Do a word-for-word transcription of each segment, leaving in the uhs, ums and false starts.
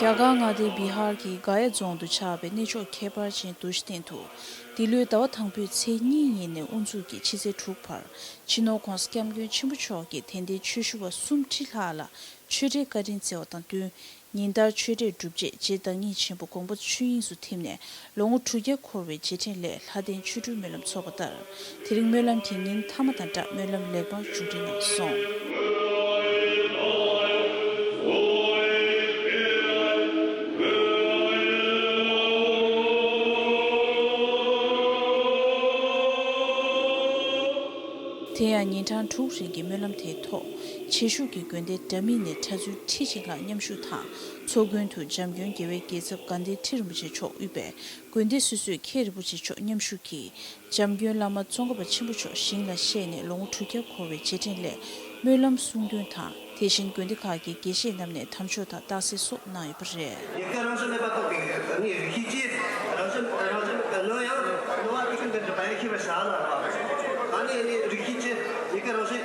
རྒྱ་གར་མངའ་སྡེ་བི་ཧར་གྱི་ག་ཡ་རྫོང་དུ་ཆགས་པའི་གནས་མཆོག་ཁྱད་པར་ཅན་རྡོ་རྗེ་གདན་དུ། འདི་ལོའི་ཟླ་བ་དང་པོའི་ཚེས་གཉིས་ཉིན་ནས་དབུ་འཛུགས་ཀྱིས་ཕྱི་ཚེས་དྲུག་བར། སྤྱི་ནོར་༧གོང་ས་༧སྐྱབས་མགོན་ཆེན་པོ་མཆོག་གིས་དད་ལྡན་ཆོས་ཞུ་བ་སུམ་ཁྲི་ལྷག་ལ་ཆོས་འབྲེལ་བཀའ་དྲིན་སྩལ་བ་དང་བསྟུན། ཉིན་ལྟར་ཆོས་འབྲེལ་སྒྲུབ་རྗེས་རྗེ་བདག་ཉིད་ཆེན་པོ་དགོངས་པ་ཆོས་དབྱིངས་སུ་ཐིམ་ནས་ལོ་ངོ་དྲུག་བརྒྱ་འཁོར་བའི་རྗེས་དྲན་སླད་ལྷ་ལྡན་ཆོ་འཕྲུལ་སྨོན་ལམ་འཚོགས་པ་ལྟར། དེ་རིང་སྨོན་ལམ་གྱི་ཉིན་མཐའ་མ་དང་སྦྲགས་སྨོན་ལམ་ལེགས་པར་མཇུག་སྒྲིལ་གནང་སོང་། དེ་ཡང་ཉིན་གྲངས་དྲུག་རིང་གི་སྨོན་ལམ་དེའི་ཐོག་ཆེ་ཤོས་ཀྱི་དགོན་སྡེ་འདྲ་མིན་ནས་གྲྭ་བཙུན་ཁྲི་གཅིག་ལྷག་མཉམ་ཞུགས་དང་། ཚོགས་མགོན་དུ་འཇམ་མགོན་རྒྱལ་བའི་རྒྱལ་ཚབ་དགའ་ལྡན་ཁྲི་རིན་པོ་ཆེ་མཆོག་དབུས་པའི་དགོན་སྡེ་སོ་སོའི་མཁན་རིན་པོ་ཆེ་མཆོག་མཉམ་ཞུགས་ཀྱིས། འཇམ་མགོན་བླ་མ་ཙོང་ཁ་པ་ཆེན་པོ་མཆོག་ཞིང་ལ་གཤེགས་ནས་ལོ་ངོ་དྲུག་བརྒྱ་འཁོར་བའི་རྗེས་དྲན་སླད་སྨོན་ལམ་གསུང་འདོན་དང་། དེ་བཞིན་དགོན་སྡེ་ཁག་གི་དགེ་བཤེས་རྣམས་ནས་དམ་ཆོས་དང་རྟགས་གསལ་སོགས་གནང་ཡོད་པ་རེད། ཡི་གེ་རང་བཞིན་མེད་པ་རྟོགས་པའི་ནི་རིགས་ཤེས་ཀྱིས། རང་བཞིན་རང་བཞིན་གནོན་ཡང་གནོད་པ་ཀུན་ཀུན་ཏུ་འགྲུབ་པ་ཡང་ཤེས་པར་བྱ་ལ། ཨ་ནི་ནི་རིགས་ཤེས་ཀྱིས་ཡི་གེ་རང་བཞིན་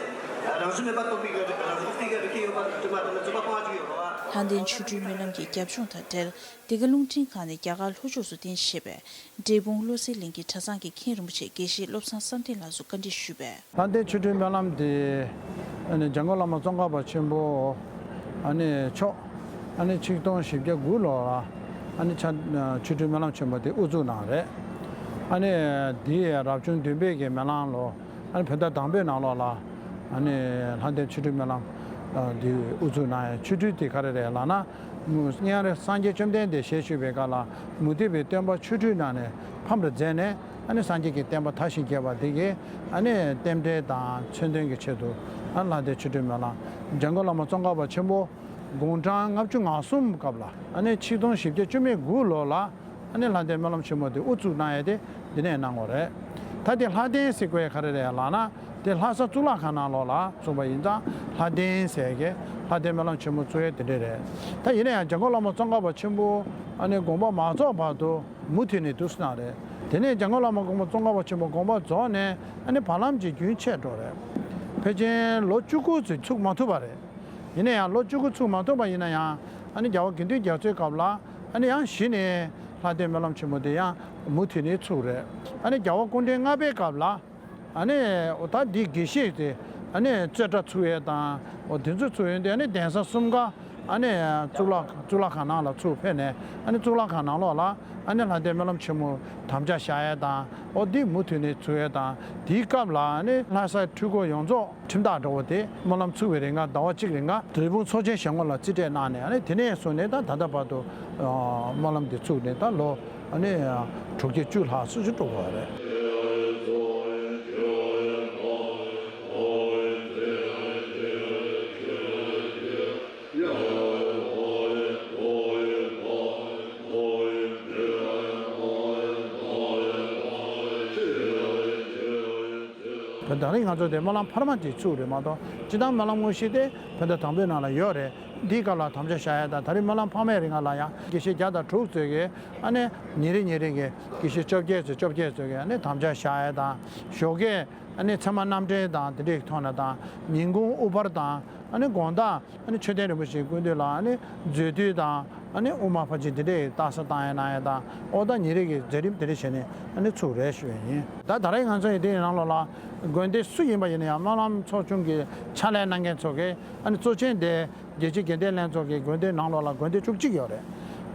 རང་བཞིན་མེད་པ་རྟོགས་པའི་རང་བཞིན་གཏིང་གི་རིགས་ཤེས་ཡོད་པ་དྲི་མ་དྲི་མ་རྫུན་པ་སྤོང་བ་ཅིག་ཡོད་རེད་བ། ལྷ་ལྡན་ཆོ་འཕྲུལ་སྨོན་ལམ་གྱི་རྒྱབ་ལྗོངས་དང་འབྲེལ། འདི་ག་རླུང་འཕྲིན་ཁང་ནས་རྒྱ་གར་ལྷོ་ཕྱོགས་སུ་རྟེན་གཞི་བྱས་པའི་འབྲས་སྤུངས་བློ་གསལ་གླིང་གི་གྲྭ་ཚང་གི་མཁན་རིན་པོ་ཆེ་དགེ་བཤེས་བློ་བཟང་བསམ་གཏན་ལགས་སུ་བཀའ་འདྲི་ཞུས་པས། ལྷ་ལྡན་ཆོ་འཕྲུལ་སྨོན་ལམ་འདི་ཨ་ནི་འཇམ་མགོན་བླ་མ་ཙོང་ཁ་པ་ཆེན་པོ་ཨ་ནི་མཆོག་ཨ་ནི་ཆིག་སྟོང་བཞི་བརྒྱ་དགུ་ལོ་ལ་ཨ་ནི་ཆ་ཆོ་འཕྲུལ་སྨོན་ལམ་ཆེན་པོ་དེ་དབུ་འཛུགས་གནང་རེད། ཨ་ནི་འདི་རབ་བྱུང་བདུན་པའི་གི་སྨོན་ལམ་ལོ། ཨ་ནི་བོད་ཟླ་དང་པོའི་ནང་ལོགས་ལ་ཨ་ནི་ལྷ་ལྡན་ཆོ་འཕྲུལ་སྨོན་ལམ་འདི་དབུ་འཛུགས་གནང་ཡ། ཆོ་འཕྲུལ་དེ་ག་རེ་རེད་ལབ་ན། སྔོན་རེ་སངས་རྒྱས་བཅོམ་ལྡན་འདས་ཞལ་བཞུགས་པའི་སྐབས་ལ་མུ་སྟེགས་པའི་སྟོན་པ་ཆོ་འཕྲུལ་གནང་ནས་ཕམ་རུ་མཛད་ནས། ཨ་ནི་སངས་རྒྱས་ཀྱི་བསྟན་པ་དར་ཞིང་རྒྱས་པ་འདི་གའི་ཨ་ནི་རྟེན་འབྲེལ་དང་མཚོན་དོན་གྱི་ཆེད་དུ། ཨ་ལྷ་ལྡན་ཆོ་འཕྲུལ་སྨོན་ལམ་འཇམ་མགོན་བླ་མ་ཙོང་ཁ་པ་ཆེན་པོ་དགུང་གྲངས་ལྔ་བཅུ་ང་གསུམ་སྐབས་ལ་ཨ་ནི་ཆིག་སྟོང་བཞི་བརྒྱ་བཅུ་མེད་དགུ་ལོ་ལ། ཨ་ནི་ལྷ་ལྡན་སྨོན་ལམ་ཆེན་མོ་དེ་དབུ་བཙུགས་གནང་ཡས་དེ་འདི་ནས་གནང་བ་རེད། ད་དེ་ལྷ་ལྡན་ཟེར་དགོས་ཡས་ག་རེ་རེད་ལབ་ན། དེ་ལྷ་ས་གཙུག་ལག་ཁང་ནང་ལོགས་ལ་བཙུགས་པ་ཡིན་ཙང་། ལྷ་ལྡན་ཟེར་གི་ལྷ་ལྡན་སྨོན་ལམ་ཆེན་མོ་བཙུགས་ཡས་དེ་འདྲས་རེད། ད་ཡིན་ན་ཡང་འཇམ་མགོན་བླ་མ་ཙོང་ཁ་པ་ཆེན་པོ་ཨ་ནི་དགོངས་པ་མ་རྫོགས་བར་དུ་མུ་མཐུད་ནས་འདུག་སེ་གནང་རེད། དེ་ནས་འཇམ་མགོན་བླ་མ་དགོངས་པ་ཙོང་ཁ་པ་ཆེན་པོ་དགོངས་པ་རྫོགས་ནས་ཨ་ནི་བར་ལམ་གྱི་རྒྱུན་ཆད་འགྲོ་རེད། ཕལ་ཆེར་ལོ་བཅུ་དགུ་ཙམ་ཚུགས་མ་ཐུབ་པ་རེད། ཡིན་ན་ཡང་ལོ་བཅུ་དགུ་ཚུགས་མ་ཐུབ་པ་ཡིན་ན་ཡང་། ཨ་ནི་རྒྱལ་བ་དགེ་འདུན་རྒྱ་མཚོའི་སྐབས་ལ་ཨ་ནི་ཡང་གཞི་ནས་ལྷ་ལྡན་སྨོན་ལམ་ཆེན་མོ་དེ་ཡང་མུ་མཐུད་ནས་ཚུགས་རེད། ཨ་ནི་རྒྱལ་བ་སྐུ་ཕྲེང་ལྔ་པའི་སྐབས་ལ་ཨ་ནི་ད་འདི་དགེ་བཤེས་དེ་ཨ་ནི་རྩེ་གྲ་ཚུགས་ཡས་དང་། འོ་དེ་ཚོ་ཚུགས་ཡོང་དུས་ཨ་ནི་གདན་ས་གསུམ་ཀ་ཨ་ནི་གཙུག་ལག་གཙུག་ལག་ཁང་ནང་ལ་ཚུར་ཕེབས་ནས། ཨ་ནི་གཙུག་ལག་ཁང་ནང་ལོགས་ལ་ཨ་ནི་ལྷ་ལྡན་སྨོན་ལམ་ཆེན་མོ་དམ་བཅའ་བཞག་ཡས་དང་། འོ་འདི་མུ་མཐུད་ནས་ཚུགས་ཡས་དང་། དེའི་སྐབས་ལ་ཨ་ནི་ལྷ་སའི་འཕྲུལ་འཁོར་ཡོངས་རྫོགས། ཁྲིམས་ཐག་འགྲོ་བ་དེ་སྨོན་ལམ་ཚུགས་པའི་རིང་ལ་ཟླ་བ་གཅིག་རིང་ལ་འབྲས་སྤུངས་ཚོགས་ཆེན་བཞེངས་སྒོ་ལ་རྩིས་སྤྲད་གནང་ནས། ཨ་ནི་དེ་ནས་བཟུང་ནས་ད་ད་ལྟ་བར་དུ་སྨོན་ལམ་འདི་ཚུགས་ནས་ད་ལོ་ཨ་ནི་དྲུག་བརྒྱ་བཅུ་ལྷག་ཙམ་ཞིག་འགྲོ་གི་ཡོད་རེད། ད་ད་རིང་ང་ཚོ་དེ་སྨོན་ལམ་འཕར་མ་དེ་ཚུགས་རེད་མ་གཏོགས། སྤྱིར་བཏང་སྨོན་ལམ་དངོས་གཞི་དེ་བོད་ཟླ་དང་པོའི་ནང་ལ་ཡོད་རེད། འདིའི་སྐབས་ལ་དམ་བཅའ་བཞག་ཡས་དང་། ད་རིང་སྨོན་ལམ་འཕར་མའི་རིང་ལ་ཡང་དགེ་བཤེས་བརྒྱ་དང་དྲུག་ཙམ་གྱིས་ཨ་ནི་ཉིན་རེ་ཉིན་རེ་གི་དགེ་བཤེས་བཅོ་བརྒྱད་ཙམ་བཅོ་བརྒྱད་ཙམ་གྱིས་ཨ་ནི་དམ་བཅའ་བཞག་ཡས་དང་། ཞོགས་ཀས་ཨ་ནི་ཚད་མ་རྣམ་འགྲེལ་དང་དེ་འདྲའི་ཐོག་ནས་དང་། ཉིན་གུང་དབུ་ཕར་དང་། ཨ་ནི་དགོང་དག་ཨ་ནི་མཆོད་རྟེན་རིན་པོ་ཆེའི་སྐུ་མདུན་ལ་ཨ་ནི་མཛོད་བདུད་དང་། ཨ་ནི་དབུ་མ་ཕར་ཕྱིན་དེ་འདྲའི་རྟགས་གསལ་བཏང་ཡས་གནང་ཡས་དང་། ཨོ་ད་ཉིན་རེ་གི་མཛད་རིམ་དེ་འདྲ་བྱས་ནས་ཨ་ནི་ཚུགས་རེད་ཞུ་ཡས་ཡིན། ད་ད་རེས་ང་ཚོ་ཡི་དེའི་ནང་ལོགས་ལ་དགོན་སྡེ་སུ་ཡིན་པ་ཡིན་ན་ཡང་སྨོན་ལམ་ཚོགས་ཆུང་གི་ཕྱག་ལས་གནང་མཁན་ཚོ་གིས་ཨ་ནི་གཙོ་ཆེན་དེ་རྒྱལ་སྤྱིའི་དགེ་ལྡན་ལྷན་ཚོགས་ཀྱི་དགོན་སྡེ་ནང་ལོགས་ལ་དགོན་སྡེ་བཅུ་གཅིག་ཡོད་རེད།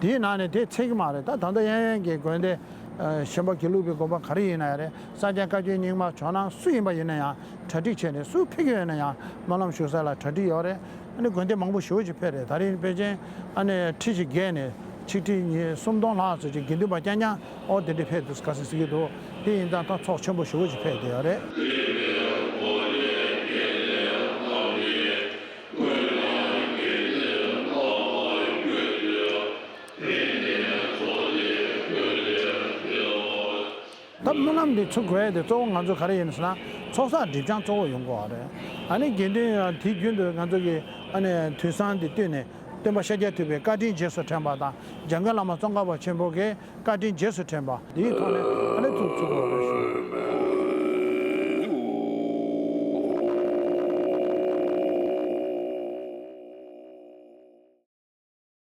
དེའི་ནང་ནས་དེ་ཚད་ཀྱི་མ་རེད། ད་ད་ལྟ་གཡས་གཡོན་གྱི་དགོན་སྡེ། ཨ་གཞན་པ་དགེ་ལུགས་པའི་དགོན་པ་ག་རེ་ཡིན་ན་ཡང་རེད། ས་སྐྱ་བཀའ་བརྒྱུད་རྙིང་མ་ཇོ་ནང་སུ་ཡིན་པ་ཡིན་ན་ཡང་གྲ་སྒྲིག་བྱས་ནས། སུ་ཕེབས་ཀྱི་ཡོད་ན་ཡང་སྨོན་ལམ་ཞུ་ས་ལ་གྲ་སྒྲིག་ཡོད་རེད། ཨ་ནི་དགོན་སྡེ་མང་པོ་ཞེ་པོ་ཅིག་ཕེབས་རེད། ད་རིང་ཕལ་ཆེར་ཨ་ནི་ཁྲི་ཞིག་བརྒལ་ནས་ཆིག་ཁྲི་ཉི་སུམ་སྟོང་ལྷག་ཙམ་ཅིག་དགེ་འདུན་པ་རྐྱང་རྐྱང་ཨོ་དེ་འདྲ་ཕེབས་འདུག་ག་ཟེར་ཟེར་གྱི་འདུག་དེ་ཡིན་ཙང་ད་ཚོགས་ཆེན་པོ་ཞེ་པོ་ཅིག་ཕེབས་བསྡད་ཡོད་རེད། ད་སྨོན་ལམ་འདི་ཚུགས་དགོས་ཡས་དེ་གཙོ་བོ་ང་ཚོ་ག་རེ་ཡིན་ཟེར་ན། ཚོགས་བསགས་སྒྲིབ་སྦྱང་གཙོ་བོ་ཡོང་དགོས་པ་རེད། ཨ་ནི་དགེ་འདུན་ཡང་དུས་རྒྱུན་དུ་ང་ཚོ་གི་ཨ་ནི་དུས་བཟང་འདི་བསྟུན་ནས་སྟོན་པ་ཤཱཀྱ་ཐུབ་པའི་བཀའ་དྲིན་རྗེས་སུ་དྲན་པ་དང་། འཇམ་མགོན་བླ་མ་ཙོང་ཁ་པ་ཆེན་པོ་གི་བཀའ་དྲིན་རྗེས་སུ་དྲན་པ་འདིའི་ཐོག་ནས་ཨ་ནི་ཚུགས་ཚུགས་དགོས་པ་རེད་ཞུ།